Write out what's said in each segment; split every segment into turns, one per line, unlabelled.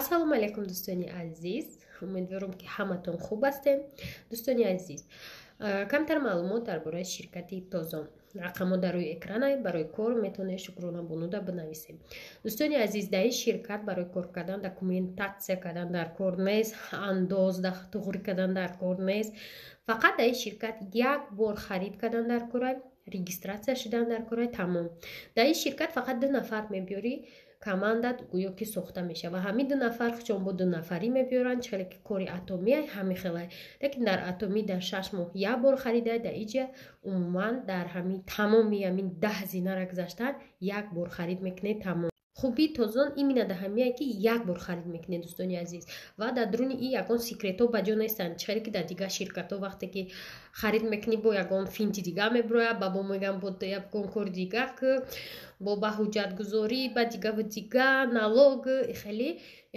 Ассалому алайкум, дӯстони азиз. Умедворам, ки ҳаматон хуб ҳастем. Дӯстони азиз, камтар маълумот дар бораи ширкати Тозон. Рақамҳо дар рӯи экрана, барои кор метавонед Шукрона Бонуда бинависем. Дӯстони азиз, дар ин ширкат барои кор кардан документатсия кардан дар кор нест, андоз туғрӣ кардан дар кор нест. Фақат дар ин ширкат як бор харид кардан дар кора, регистрация шудан дар кора, тамом. Дар ин ширкат фақат ду нафар мебиёрӣ, командат гӯё ки сохта мешавад. Ва ҳамин ду нафар чон бо ду нафарӣ мебиёранд, чӣ хеле ки кори Атомия ҳамин хелай. Лекин дар Атомӣ дар 6 моҳ як бор харида, дар иҷа умуман дар ҳамин тамоми ҳамин 10 зинара гузаштан як бор харид мекунед, тамом. Хубии Тозон именно дар ҳамие, ки як бор харид мекунед, дӯстони азиз, ва дар дуруни и ягон секретҳо ба ҷо нестанд. Чӣ хеле ки дар дигар ширкатҳо вақте ки харид мекунӣ, бо ягон финти дига мебирояд, ба бо мегӯям, бо ягон кори дига ки бо ба ҳуҷҷатгузорӣ, ба дигаву дига, налог, хеле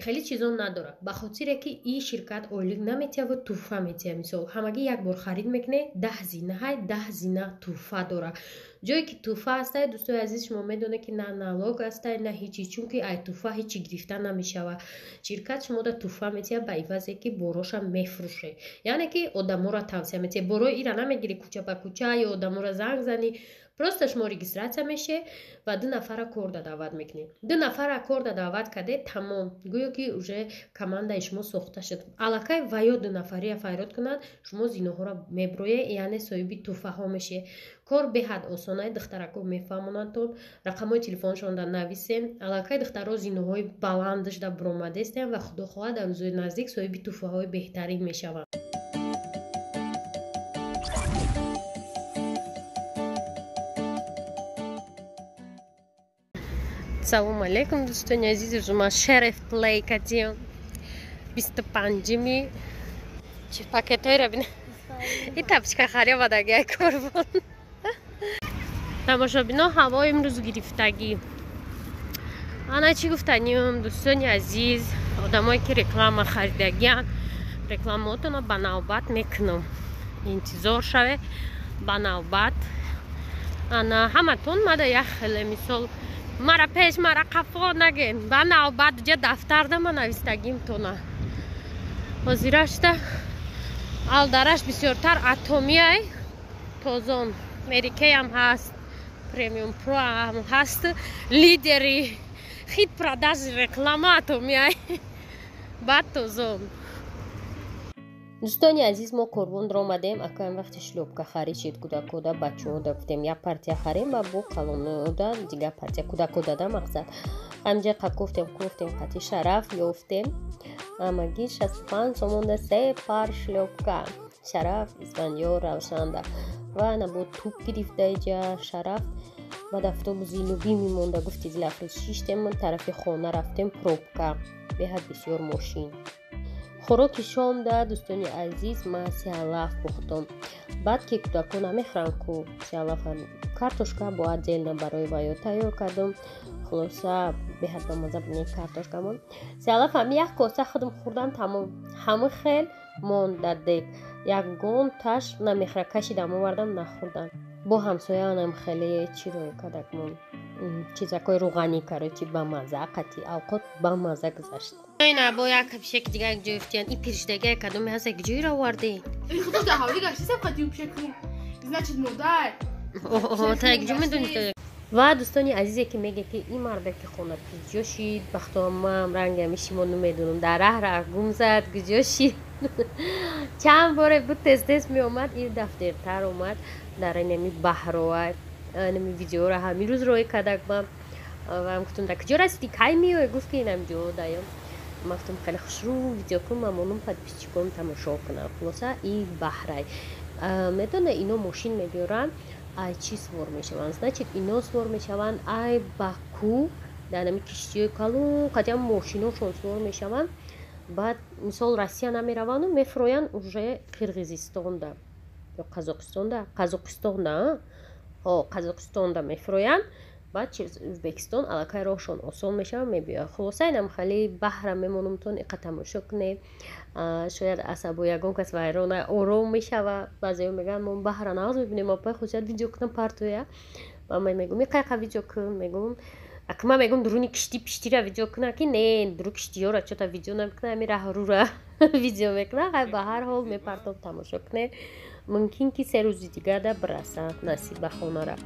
хеле чизо надорад, ба хотире ки ин ширкат ойлик наметиҳад ва тӯҳфа метиҳад. Мисол, ҳамагӣ як бор харид мекунед, 10 зинаҳай, 10 зина тӯҳфа дорад. Ҷое ки тӯҳфа ҳастай, дӯстои азиз, шумо медонед, ки на налог ҳастай, на ҳечи, чунки ай тӯҳфа ҳечи гирифта намешавад. Ширкат шумода тӯҳфа метиҳад ба ивазе ки бороша мефурӯшед, яъне ки одаморо тавсия метиҳад. Борои ира намегирӣ кӯча ба кӯча ё одаморо занг занӣ, просто шумо регистрация мешед ва ду нафара корда даъват мекунед. Ду нафара корда даъват кардед, тамом, гӯё ки уже командаи шумо сохта шуд. Аллакай ва ё ду нафария файрод кунанд, шумо зиноҳоро меброед, яъне соҳиби тӯҳфаҳо мешед. Кор беҳад осонае, духтарако мефаҳмонандтон. Рақамҳои телефоншонда нависем. Аллакай духтаро зиноҳои баландашда буромадестем ва худо хоҳад, дар рӯзои наздик соҳиби тӯҳфаҳои беҳтарин мешаванд. Салому алейкум, дӯстони азиз. Рӯзума Шереф Плей кадиям 25-ми. Чи пакетҳоеро бина, и тапчика хариёвадагиай корбон. Тамошобино, ҳаво имрӯз гирифтагӣ. Ана чӣ гуфтаним, дӯстони азиз, одамое ки реклама харидагиан, рекламаотонро ба навбат мекунам, интизор шаве, ба навбат. Ана ҳаматон мада як хеле, мисол, мара пеш, мара қафо наген, ба навбат. Ҷа дафтарда ма навистагимтона. Ҳозирашта алдараш бисёртар Атомиай, Тозон, Мерикеям ҳаст, Премиум Про ҳам ҳаст. Лидери хит продажи реклама Атомиай, баъд Тозон. Дӯстони азиз, мо корвонро омадем. Акаем вақти шлёпка харид шид кӯдакода, бачаода. Гуфтем, як партия харем ва бо калонода дигар партия, кӯдако дада мақсад. Ҳамҷа кофтем, кофтем, қати Шараф ёфтем. Ҳамагӣ 65 сомонда се пар шлёпка. Шараф, Исфандиёр, Равшанда ва ана бо туп гирифта иҷа Шараф. Баъд автобуси любимый монда, гуфти Дилафрӯз, шиштем, тарафи хона рафтем. Пробка, беҳад бисёр мошин. Хӯроки шомда, дӯстони азиз, ман сиалаф пухтам. Баъд ки кӯдакон намехӯранд ку сиалафа, картошка бо отдельно барои ваё тайёр кардам. Хулоса, беҳад ба маза буд картошкамон. Сиалаф ҳам як коса худам хӯрдам, тамом. Ҳама хел монда дег, ягон таш намехӯра. Кашидам, овардам, нахӯрдам. Бо ҳамсояанам хеле чӣ рӯй кардакмон, чизакҳои рӯғанӣ, короче, ба маза қати авқот ба маза гузашт. Ина бо як пишаки дига як ҷой фтиян. И пиршидаги кадоме ҳаст, як ҷойро оварде.
Худо дар ҳавлӣ гаштисам қати пишаку. Значит, модар.
Та як ҷо медонӣ. Ва дӯстони азизе, ки меге, ки ин мардаки хона куҷо шид, бахтоамам рангами шумо намедонам, дар раҳ раҳ гум зад, куҷо шид? Чанд боре буд, тез тез меомад, ин даф дертар омад. Дар инами баҳроа инами видеоро ҳамин рӯз роҳӣ кардакмам ва гуфтам, дар куҷо расидӣ, кай меоӣ? Гуфт, ки инам ҷо даём. Ман гуфтам, хеле хушрӯ видео кун, ман монум, подписчиком тамошо кунам. Хулоса, и баҳрай медона, ино мошин мебиёранд, ай чӣ свор мешаванд? Значит, ино свор мешаванд ай Баку, дар нами киштиҳои калон қадям мошиношон свор мешаванд. Баъд, мисол, Россия намераванду мефуроянд уже Қирғизистонда ё Қазоқистонда, Қазоқистонда, ҳо, Қазоқистонда мефуроянд. Баъд через Ӯзбекистон аллакай роҳшон осон мешавад, мебиёяд. Хулоса, инам хеле баҳра мемонумтон, иқа тамошо кунед. Шояд асабо ягон кас вайрона ором мешава. Баъзеҳо мегӯянд, мо баҳра нағз мебинем, апай хусият видео кунам партоя. Ва ман мегӯм, иқайқа видео кун, мегӯм. Ака, ман мегӯм, дуруни киштӣ пиштира видео куна, ки не, дуру киштиёра чота видео намекуна, ами раҳрура видео мекуна. Хай, ба ҳар ҳол, мепартом, тамошо куне. Мумкин ки 3 рӯзи дигар да бираса, насиб ба хонара.